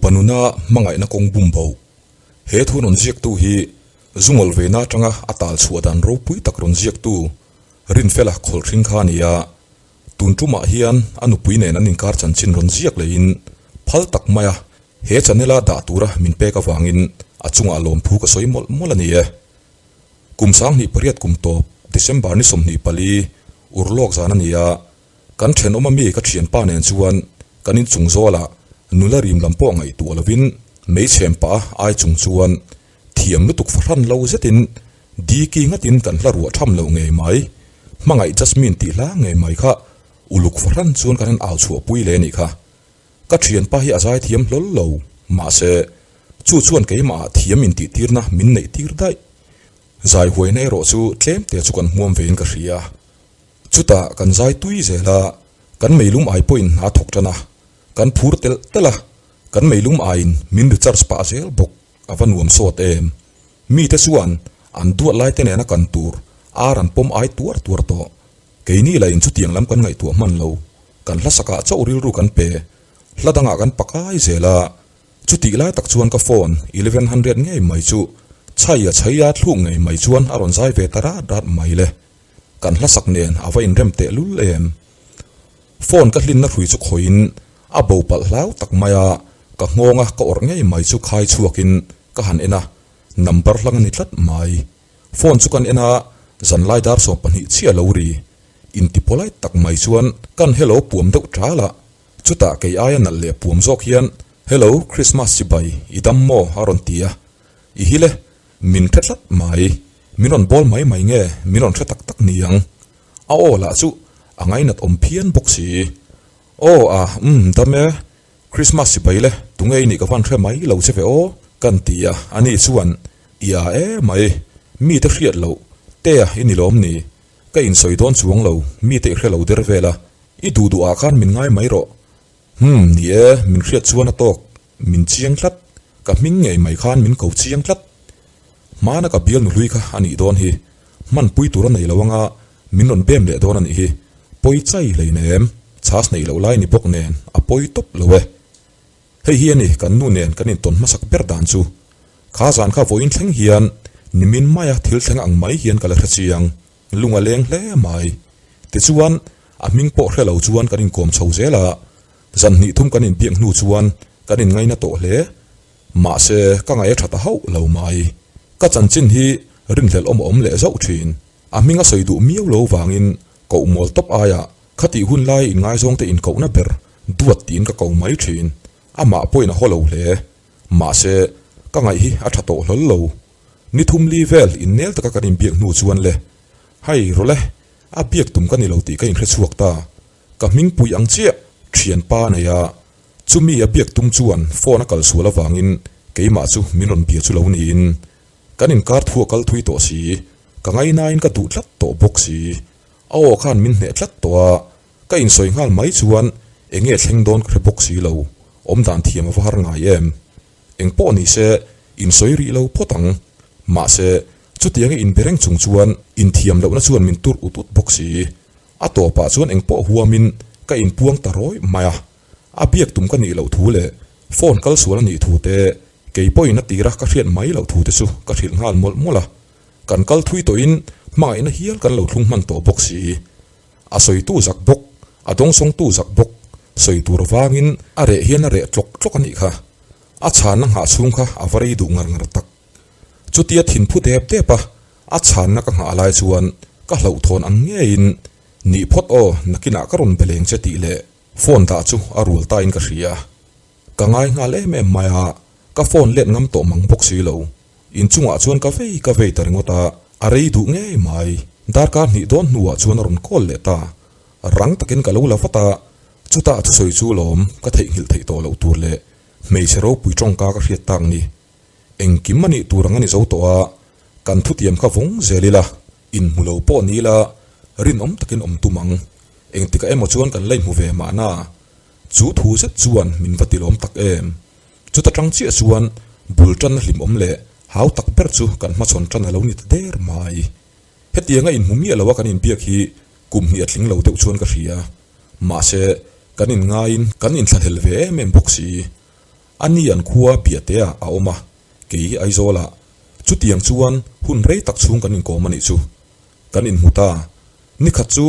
Nupa nuna hmangaihna kawng bum bo. He thu rawn ziaktu hi Zungawl veina atanga a tal chhuah dan ropui tak rawn ziaktu Rinfela khawlhring kha a ni a. Tun tumah hian a nupui nen an inkar chanchin rawn ziak leiin phal tak maia he channel-a dah tura min pek avangin a chungah lawmthu ka sawi mawlh mawlh a ni e. Kum 28 kum tawp December ni 24 urlawk zan a ni a, kan thenawm ami ka thianpa nen chuan kan inchung zawlah nula rim lam pawh ngaihtuah lovin meichhem pah a ai chung chuan thiam lutuk fahran lo zetin Diki ngatin kan hla ruah tham loh ngei mai, hmangaih Jasmine tih hla ngei mai kha uluk fahran chuan kan han au chhuah pui leh anih kha. Ka thianpa hi a zai thiam hlawl lo, mahse chu chuan keimah ah thiam intih tirna min neih tir daih. Zai huaina erawh chu tlem te chu kan hmuam vein ka hria. Chutah kan zai tui zel a, kan meilum ai pawhin hna thawk tan a, kan phur telh telh a, kan meilum aiin min recharge pah zel bawk. A va nuam sawt em? Mite chuan an duat lai te nena kan tur ar an pawm ai tuar tuar tawh. Keini lah in chutiang lam kan ngaihtuah hman lo. Kan hla sakah chauh rilru kan pe. Hla dangah kan pakai zel a. Chutih lai tak chuan ka phone 1100 ngei mai chu chhai a chhai a thluk ngei mai chuan a rawn zai ve ta rat rat mai le. Kan hla sak nen a va inrem teh lul em? Phone ka hlinna hrui chu khawihin a bo palh hlau tak mai a, ka nghawnga ka awrh ngei mai chu khai chhuakin ka han en a, number hlang a ni tlat mai. Phone chu kan en a, zanlai dar 12 chiah lo ri. Inti polite tak mai chuan kan hello puam deuh ṭal a, chutah kei aia nalh leh puam zawk hian Hello, Christmas chibai, i dam maw? a rawn ti a, i hi le, min hre tlat mai, min rawn bawl mai mai nge, min rawn hre tak tak ni ang. A aw lah chu a ngainat awm phian bawk si. Aw a, umm dam e, Christmas sipai le, tunge i nih ka van hre mai lo che ve aw, kan ti a, ani chuan i a e mai, mite hriat loh, tea i ni lawm ni, ka insawi dawn chuang lo, mite i hre lo der vel a, i duh duh ah khan min ngai mai rawh, Umm ni e, min hriat chuan a tawk, min chiang tlat, ka hming ngei mai khan min ko chiang tlat. Hmana ka bial nuhlui kha a nih dawn hi, hmanpui tur a nei lo anga min rawn bem leh dawn a nih hi, pawi chai hlei nem, chhas neih loh lai ni bawk nen a pawi tawp lo e. Hei hi a ni kan nu nen kan intawn hmasak ber dan chu. Kha zan kha vawiin thleng hian nimin maia thil thleng ang mai hian ka la hre chiang, lung a leng hle mai. Tichuan, a hming pawh hre lo chuan kan inkawm chho zel a, zan hnih thum kan inbiak hnu chuan kan inngaina tawh hle. Mahse, ka ngaih a tha ta hauh lo mai. Ka chanchin hi rinhlelh awm a awm leh zauh thin. A hming a sawi duh miau lo vangin koh mual tawp aia khatih hun lai inngaizawngte inkohna ber duat tiin ka ko mai thin. Amah pawhin a haw lo hle. Mahse, ka ngaih hi a tha tawh hlawl lo. Ni thum li vel innel taka kan inbiak hnu chuan le, Hei, rawle, a biak tum ka ni lo tih ka inhre chhuak ta. Ka hmingpui ang chiah, thianpa a nei a. Chumi a biak tum chuan phone a kal sual avangin keimah chu min rawn bia chu lo niin kan inkar thu a kal thui tawh si, ka ngainain ka duh tlat tawh bawk si. A aw khan min hneh tlat tawh a, ka insawi nghal mai chuan eng nge thleng dawn ka hre bawk si lo, awmdan thiam a va har ngai em. Eng pawh ni se insawi rih lo phawt ang. Mahse, chutianga inbe reng chung chuan inthiam lohna chuan min tur ut ut bawk si. A tawpah chuan eng pawh huamin ka inpuang ta rawih mai a. A biak tum ka nih loh thu leh phone kal sual a nih thu te, kei pawhin a tira ka hriat mai loh thu te chu ka hrilh nghal mawlh mawlh a. Kan kal thui tawhin hmangaihna hial kan lo thlung hman tawh bawk si. A sawitu zak bawk, a dawngsawngtu zak bawk, sawi tur vangin a reh hian a reh tlawk tlawk a nih kha. A chhanna nghah chhung kha a va rei duh ngar ngar tak. Chutia thinphu dep dep a, a chhanna ka nghah lai chuan ka hlauhthawn ang ngeiin, Nih phawt aw, nakinah ka rawn be leng che tih leh phone dah chu a rual ta in ka hria. Ka ngai nghal em em mai a, ka phone let ngam tawh mang bawk si lo. Inchungah chuan ka vei ka vei ta ringawt a, a rei duh ngei mai. Darkar hnih dawn hnuah chuan a rawn call leh ta. Rang takin ka lo la vat a, chutah thusawi chu lawm ka theihnghilh theih tawh loh tur leh hmeichhe ropui tawngka ka hriat tak ni. Engkim a nih tur ang a ni zo tawh a, kan thutiam kha vawng zel ila, inhmu lo pawh ni ila, rinawm takin awm tum ang. Engtikah emaw chuan kan la inhmu ve mahna. Chu thu zet chuan min va tilawm tak em. Chuta tang chiah chuan bul tanna hlimawm leh hau tak ber chu kan hmachhawn tan a lo ni ta der mai. Hetianga inhmu miah loa kan inbiak hi kum hnih a tling lo deuh chuan ka hria. Mahse, kan inngaiin kan inthlahlel ve em em bawk si. A ni an khua Biatea a awm a, kei hi Aizawlah. Chutiang chuan hun rei tak chhung kan inkawm a nih chu. Kan inhmu ta. Nikhat chu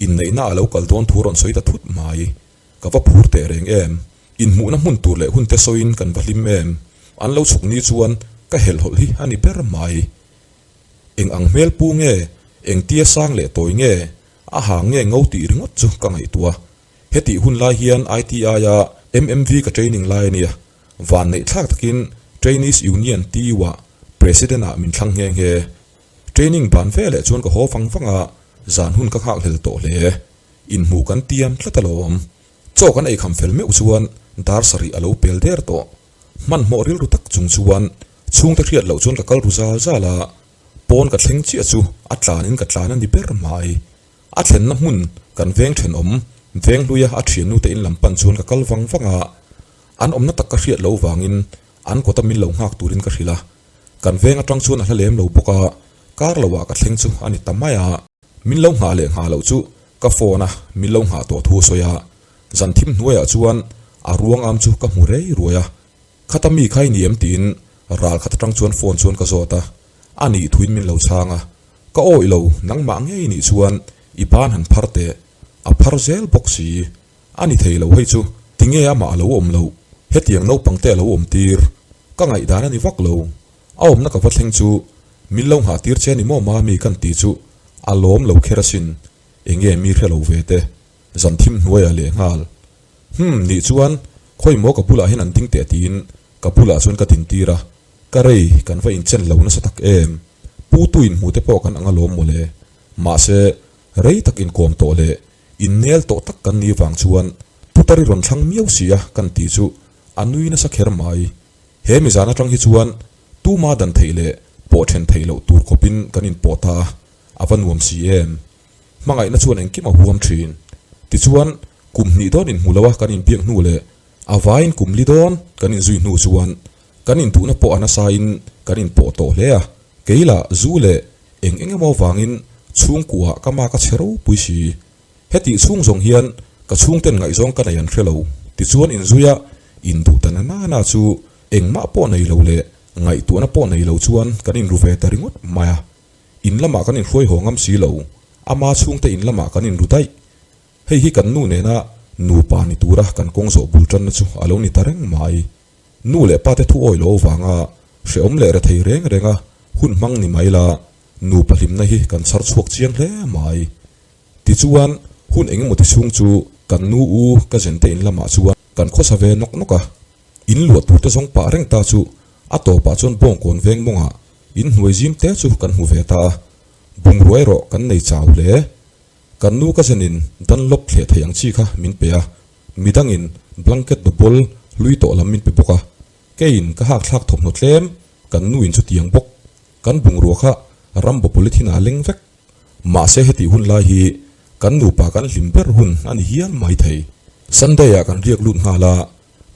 inneihna a lo kal dawn thu rawn sawi ta thut mai. Ka va phur teh reng em. Inhmuhna hmun tur leh hunte sawiin kan va hlim em. An lo chhuk ni chuan ka helhhawlh hi a ni ber mai. Eng ang hmel pu nge, engtia sang leh tawi nge, a hang nge ngo tih ringawt chu ka ngaihtuah. Hetih hun lai hian ITI-a MMV ka training lai a nia. Vanneih thlak takin Trainees Union, TU-ah President-ah min thlang nghe nghe. Training ban ve leh chuan ka haw vang vang a, zan hun ka nghak hlel tawh hle. Inhmuh kan tiam tlat alawm. Chaw kan eikham fel meuh chuan dar sarih a lo pel der tawh. Hmanhmawh rilru tak chung chuan chhungte hriat loh chuan ka kal ru zal zal a, pawn ka thleng chiah chu a tlanin ka tlan a ni ber mai. A thlenna hmun kan veng thenawm Venghluia a thiannute in lam pan chuan ka kal vang vang a, an awmna tak ka hriat loh vangin an kawta min lo nghak turin ka hrilh a. Kan veng atang chuan a hla lem lo bawk a, kar loah ka thleng chu a ni ta mai a. Min lo nghah leh nghah loh chu ka phone a min lo nghah tawh thu a sawi a, zan thim hnuaiah chuan a ruang am chu ka hmu rei ruai a. Khata mi kha i ni em tiin ral khat atang chuan phone chuan ka zawt a, a nih thuin min lo chhang a. Ka awih lo, nangmah ngei nih chuan i ban han phar teh, a phar zel bawk si. A ni thei lo hei chu, tinge amah a lo awm loh, hetiang naupang te a lo awm tir, ka ngaihdan a ni vak lo. A awmna ka va thleng chu min lo nghah tir che a ni maw mami kan ti chu a lawm lo kher asin, enge mi hre lo ve te, zan thim hnuaiah leh nghal. Hum, nih chuan khawi maw ka bulah hian an ding teh tiin ka bulah chuan ka din tir a, ka rei kan va inchen lo nasa tak em, pu tu inhmu te pawh kan ang alawm mawle, mahse rei tak inkawm tawh leh innel tawh tak kan nih vang chuan putar i rawn thlang miau si a kan tih chu a nui nasa kher mai. He mi zan atang hi chuan tuma dan theih leh pawh then theih loh tur khawpin kan inpawh ta a, a va nuam si em. Hmangaihna chuan engkim a huam thin. Tichuan, kum hnih dawn inhmu lo a kan inbiak hnu leh a vaiin kum li dawn kan inzui hnu chuan kan induhna pawh a nasain kan inpawh tawh hle a. Kei lah zu leh eng eng emaw vangin chhungkuaah ka mak a chhe ropui si. Hetih chhung zawng hian ka chhungten ngaihzawng ka nei an hre lo. Tichuan inzuia induh ta na nana chu engmah pawh nei lo leh ngaihtuahna pawh nei lo chuan kan inru ve ta ringawt mai a. In lamah kan inhruai haw ngam si lo, ama chhungte in lamah kan inru daih. Hei hi kan nu nena nupa ni tura kan kawng zawh bul tanna chu a lo ni ta reng mai. Nu leh pate thu awi lo avanga hrehawm leh rethei reng renga hun hmang ni mai la, nupa hlimna hi kan chhar chhuak chiang hle mai. Tichuan, hun eng emaw ti chhung chu kan nu u ka zente in lamah chuan kan khawsa ve nawk nawk a. In luah tur te zawng pah reng ta chu a tawpah chuan bawngkawn veng mawngah in hnuai zim te chu kan hmu ve ta a. Bungrua erawh kan nei chau hle. Kan nu ka zenin Dunlop thleh thei ang chi kha min pe a, midangin blanket bawbawl hlui tawh lam min pe bawk a. Keiin ka hakthlak thawmhnaw tlem kan nu in chutiang bawk. Kan bungrua kha ram bawbawl i thinah a leng vek. Mahse hetih hun lai hi kan nupa kan hlim ber hun a ni hial mai thei. Sunday ah kan riak lut nghal a,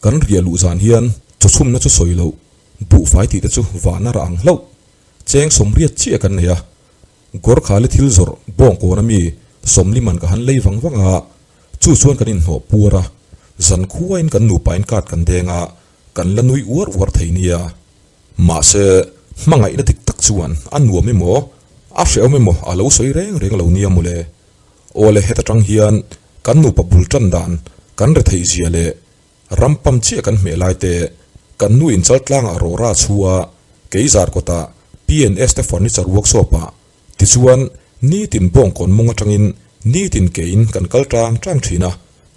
kan riah luh zan hian chawchhumna chu sawi loh, buhfai tih te chu vahna rah ang hlauh. Cheng sawmriat chiah kan nei a, Gorkhali thil zawrh bawngkawn ami sawmliman ka han lei vang vang a, chu chuan kan inhnawh puar a, zan khuain kan nupa in card kan deng a, kan la nui uar uar thei nia. Mahse, hmangaihna dik tak chuan a nuam emaw, a hrehawm emaw a lo sawi reng reng lo nia mawle. Awle heta tang hian kan nupa bul tan dan kan retheih zia leh ram pam chiah kan hmeh lai te, kan nu in chaltlangah rawra chhu a, kei zar kawtah PNS te furniture workshop ah tichuan nitin bawngkawn mawng atangin nitin kein kan kal tang tang thin a,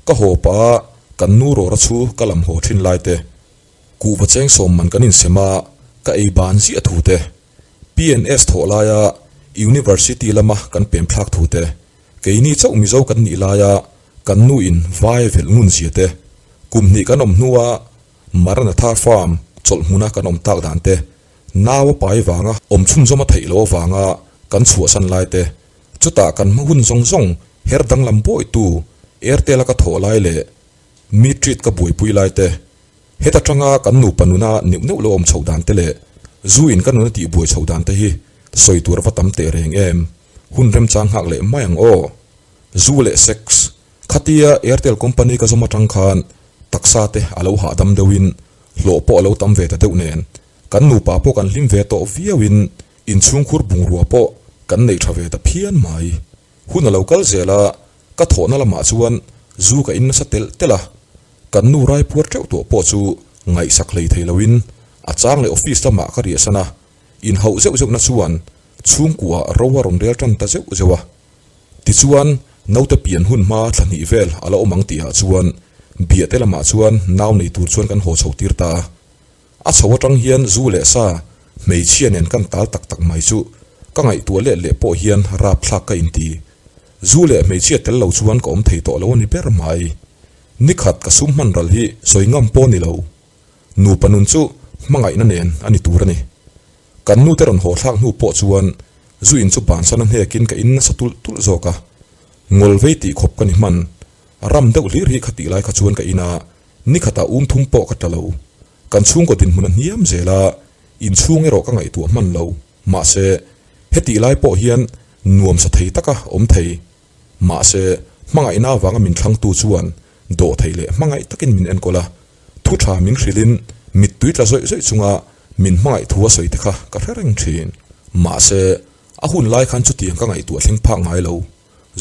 ka haw pah a kan nu rawra chhu ka lam haw thin lai te. Kuhva cheng sawm man kan insem a, ka ei ban ziah thu te, PNS thawh laia University lama kan pem thlak thu te, keini chauh Mizo kan nih laia kan nu in vai velh ngun zia te, kum hnih kan awm hnua Maranatha Farm chawlh hmuna kan awm tak dan te, nau a pai vanga awm chhunzawm a theih loh avanga kan chhuahsan lai te, chutah kan hma hun zawng zawng her danglam bawitu Airtel a ka thawh lai leh mi treat ka buaipui lai te, Heta tanga kan nupa nuna neuh neuh lo awm chhoh dan te leh zu in ka nuna tih buai chhoh dan te hi sawi tur a va tam teh reng em? Hun remchang nghak leh mai ang aw. Zu leh sex, khatia Airtel company ka zawm atang khan taksa te a lo hahdam deuhin. Hlawh pawh a lo tam ve ta deuh nen, kan nupa pawh kan hlim ve tawh viauin inchhungkhur bungrua pawh kan nei tha ve ta phian mai. Hun a lo kal zel a, ka thawhna lamah chuan zu ka in nasa telh telh a, kan nu raipuar teuh tawh pawh chu ngaihsak hlei thei loin a chang leh office lamah ka riahsan a, inhauh zeuh zeuhna chuan chhungkuaah ro a rawn rel tan ta zeuh zeuh a. Tichuan, naute pian hun hma thla hnih vel a la awm ang tihah chuan biahte lamah chuan nau nei tur chuan kan haw chho tir ta a. A chho atang hian zu leh sa hmeichhia nen kan tal tak tak mai chu ka ngaihtuah let leh pawh hian rapthlak ka inti. Zu leh hmeichhia tel lo chuan ka awm thei tawh lo a ni ber mai. Nikhat ka sum hman ral hi sawi ngam pawh ni lo. Nupa nun chu hmangaihna nen a ni tur a ni. Kan nute rawn haw thlak hnu pawh chuan zu in chu bansan a hnekin ka in nasa tulh tulh zawk a. Ngawl vei tih khawp ka ni hman. Ram deuh hlir hi kha tih lai kha chuan ka in a, nikhatah um thum pawh ka tla lo. Kan chhungkaw dinhmun a hniam zel a, inchhung erawh ka ngaihtuah hman lo. Mahse, hetih lai pawh hian nuam sa thei taka awm thei. Mahse, hmangaihna avanga min thlangtu chuan dawhthei leh hmangaih takin min enkawl a, thu tha min hrilhin mittui tla zawih zawih chunga min hmangaih thu a sawi te kha ka hre reng thin. Mahse, a hun lai khan chutiang ka ngaihtuah thleng phak ngai lo.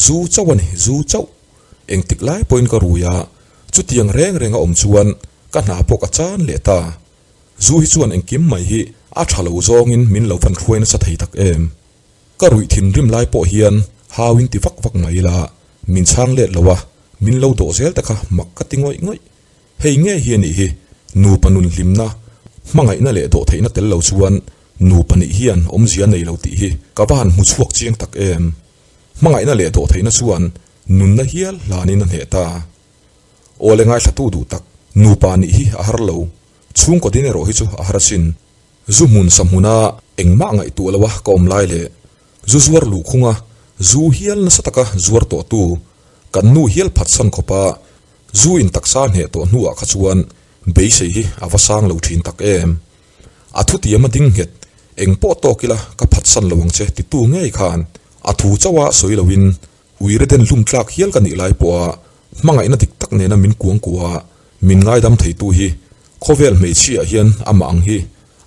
Zu chauh a ni, zu chauh. Engtik lai pawhin ka rui a, chutiang reng reng a awm chuan ka hna pawh ka chan leh ta. Zu hi chuan engkim mai hi a tha lo zawngin min lo van hruai nasa thei tak em. Ka ruih thinrim lai pawh hian hau in ti vak vak mai ila, min chhang let lo a, min lo dawh zel te kha mak ka ti ngawih ngawih. Hei ngei hi a nih hi, nupa nun hlimna, hmangaihna leh dawhtheihna tel lo chuan nupa nih hian awmzia nei lo tih hi ka va han hmu chhuak chiang tak em. Hmangaihna leh dawhtheihna chuan nunna hial hlanin a hneh ta. Awle ngaithlatu duh tak, nupa nih hi a har lo, chhungkaw din erawh hi chu a har asin. Zu hmun sa hmuna engmah ngaihtuah loa ka awm lai leh zu zuar luhkhunga zu hial nasa taka zuar tawhtu kan nu hial phatsan khawpa zu in taksa hneh tawh hnuah kha chuan beisei hi a va sang lo thin tak em. A thutiam a ding nghet, eng pawh tawk ila ka phatsan lo ang che titu ngei khan a thu chauha sawi loin Uire den hlum tlak hial ka nih lai pawha hmangaihna dik tak nena min kuang kuaha min ngaidam theitu hi khawvel hmeichhiah hian amah ang hi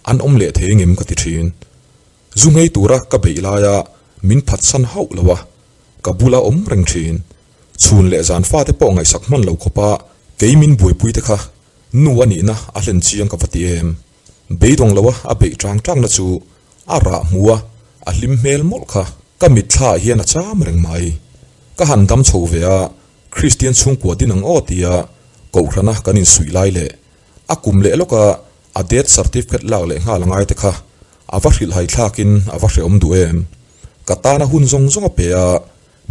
an awm leh thei ngem ka ti thin. Zu nghei tura ka beih laia min phatsan hauh lo a, ka bula awm reng thin. Chhun leh zan fate pawh ngaihsak hman lo khawpa kei min buaipui te kha nu a nihna a hlen chiang ka va ti em. Beidawng loa a beih tang tangna chu a rah hmu a, a hlim hmel mawlh kha ka mitthla ah hian a cham reng mai. Ka han dam chho ve a, Kristian chhungkua din ang aw tia Kohhrana kan insuih lai leh a kum leh lawka a death certificate lak leh nghal angai te kha a va hrilhhai thlakin a va hrehawm duh em. Ka tana hun zawng zawng a pe a,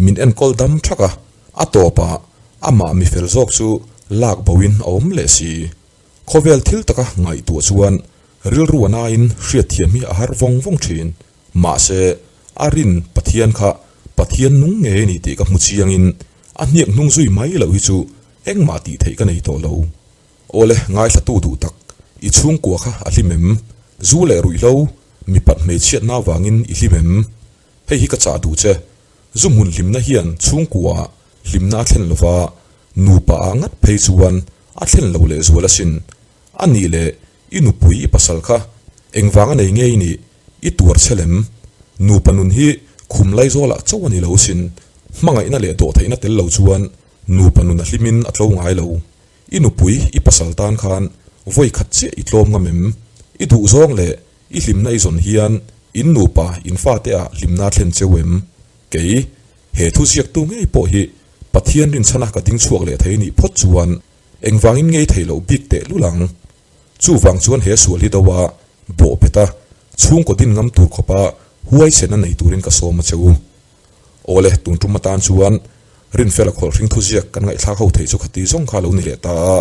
min enkawl dam thak a, a tawpah amah mi fel zawk chu lak boin a awm leh si. Khawvel thil taka ngaihtuah chuan rilru a naiin hriatthiam hi a har vawng vawng thin. Mahse, a rin Pathian kha Pathian nung ngei a ni tih ka hmu chiangin a hniak hnung zui mai loh hi chu engmah tih theih ka nei tawh lo. Awle, ngaithlatu duh tak, i chhungkua kha a hlim em? Zu leh ruihhlo, mipat hmeichhiatna avangin i hlim em? Hei hi ka chah duh che. Zu hmun hlimna hian chhungkuaah hlimna a thlen lova, nupa ah ngat phei chuan a thlen lo leh zual asin. A nih leh i nupui i pasal kha engvang a nei ngei nih i tuar che lem? Nupa nun hi khum laizawlah chauh a ni lo asin. Hmangaihna leh dawhtheihna tel lo chuan nupa nun a hlimin a tlo ngai lo. I nupui i pasal tan khan vawi khat chiah i tlawm ngam em? I duhzawng leh i hlimna i zawn hian in nupa in fate ah hlimna a thlen cheu em? Kei He thu ziaktu ngei pawh hi Pathian rinchhana ka ding chhuak leh thei nih phawt chuan engvangin ngei thei loh bik teh lul ang. Chuvang chuan he sual hi do a bawh bet a, chhungkaw din ngam tur khawpa huaisen a nei turin ka sawm a che u. Awle, tun tum atan chuan Rinfela khawlhring thuziak kan ngaihthlak ho theih chu khati zawng kha lo ni leh ta a,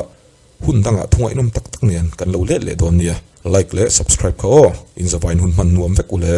hun dangah thu ngaihnawm tak tak nen kan lo let leh dawn nia. Like leh subscribe kha aw, inzavain hun hman nuam vek u le.